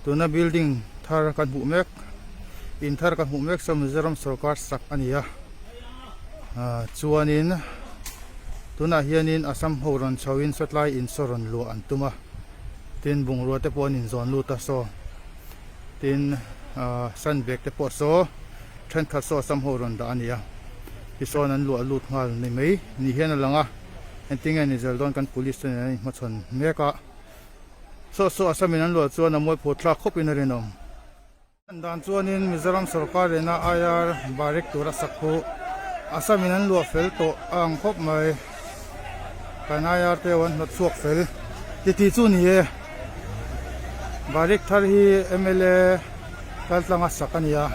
Tuna building thar kan hmuh mek in thar kan hmuh mek saw Mizoram sorkar sak a ni a ah chuanin tunah hianin Assam ho rawn chho in sawtlai in saw rawn luah an tum a tin bungrua te pawh an inzawn lut a saw tin ah sandbag te pawh saw thenkhat saw Assam ho rawn dah a ni a tisawn an luah lut nghal ni mai ni hian a lang a engtin nge ni zel dawn kan police te nen an inhmachhawn mek a. Saw saw Assam in an luah chuan a mawi phut thlak khawp in a rinawm. An dan chuanin Mizoram sorkar ina IR barrick tur a sak khu Assam in an luah fel tawh a ang khawp mai. Kan IR te an hnawt chhuak fel titi chu ni e. Barrick thar hi mla kaltlang a sak a ni a,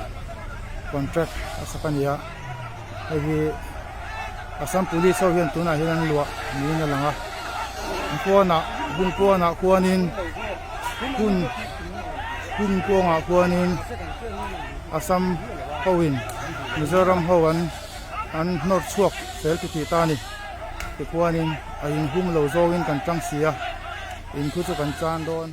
contract a sak a ni a. Hei hi Assam Police ho hian tunah hian an luah niin a lang a pawnah hmun pawnah khuanin hmun hmun kawngah khuanin Assam hoin Mizoram ho an an hnawr chhuak fel ti tih ta a ni tikhuanin a inhum lo zawngin kan tang si a in khu chu kan chan dawn.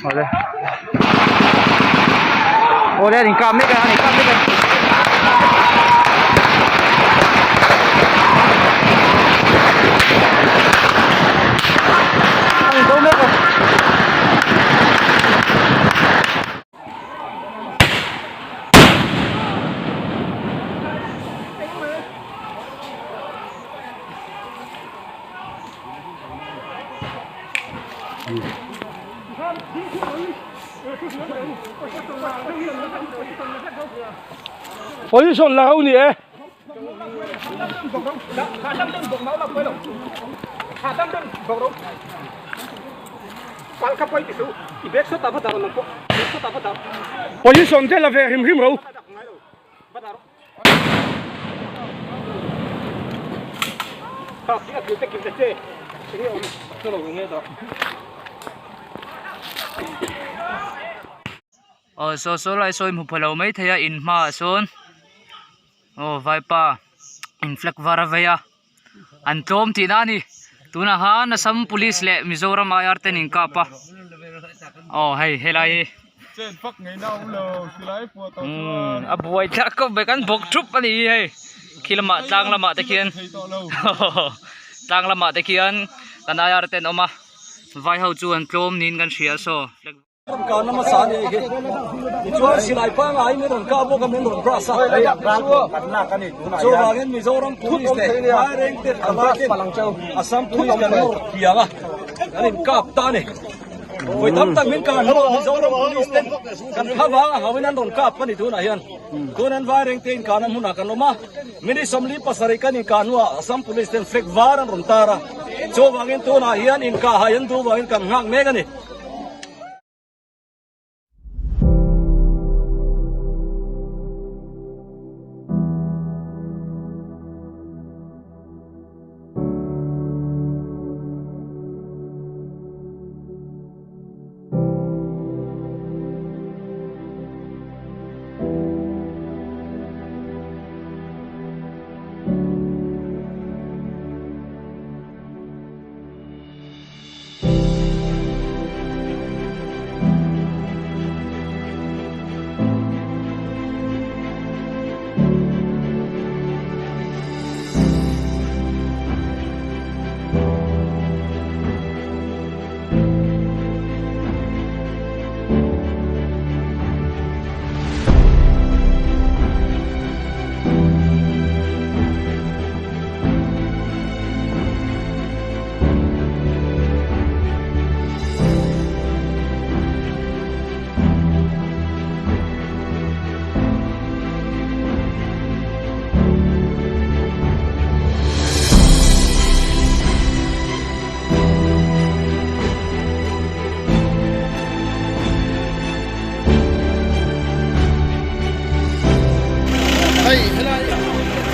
Awle awle an inkap mek a an inkap mek a. An indo mek a. Position la ho ni e. Position te la ve hrim hrim ro. Aw saw saw lai saw i hmu pha lo mai thei a in hmaah sawn aw vaipa in flag var a vei a an tlawm tihna a ni tunah khan Assam police leh Mizoram IR te an inkap a aw hei helai hi umm a buai thlak khawp mai kan bawk thup a ni hi hei khi lamah tlang lamah te khian tlang lamah te khian kan IR te an awm a vai ho chu an tlawm niin kan hria saw. Kan hmasa a ni hei hi tichuan silai pangngai min rawn kah bawk a min rawn brush a chuvangin Mizoram police leh Vairengte thalai ten Assam police kan nawr thiang a kan inkap ta a ni vawi tam tak min kah hnuah Mizoram police ten kan thlavang a hauin an rawn kap a ni tunah hian tunin Vairengte inkahna hmunah kan awm a minute 47 kan inkah hnuah Assam police ten flag var an rawn tar a chuvangin tunah hian inkah hai an duh vangin kan nghak mek a ni. Hei helai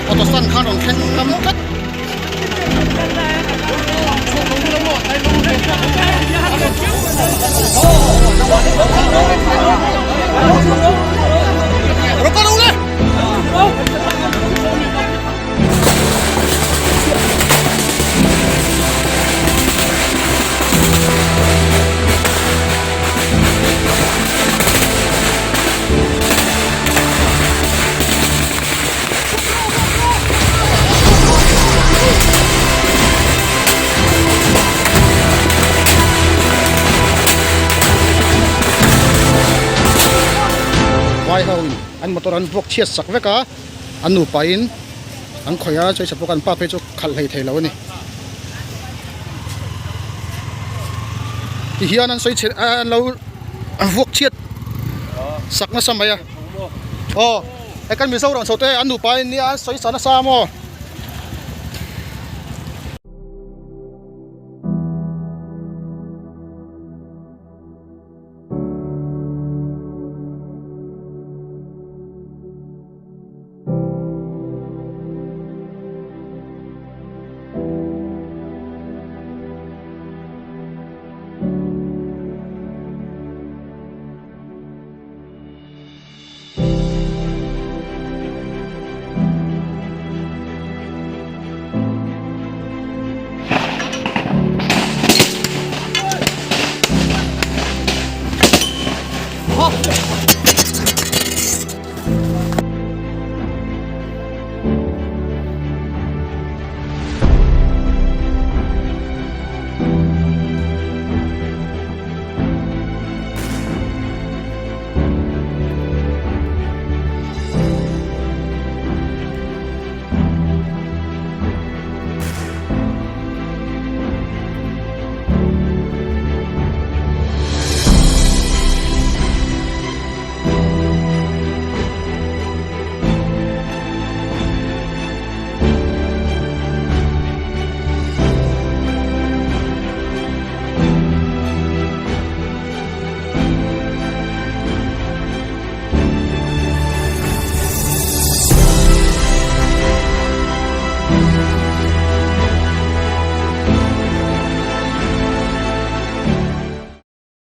auto stand khan rawn thleng ngam tlat. motor an vuak chhiat sak vek a an nupa in an khawih a sawi chhe bawk a an pa phei chu khalh hlei thei lo a ni tihian an sawi chhe an lo vuak chhiat sak nasa mai a aw he kan Mizoram chho te an nupa in nia an sawi sa nasa maw.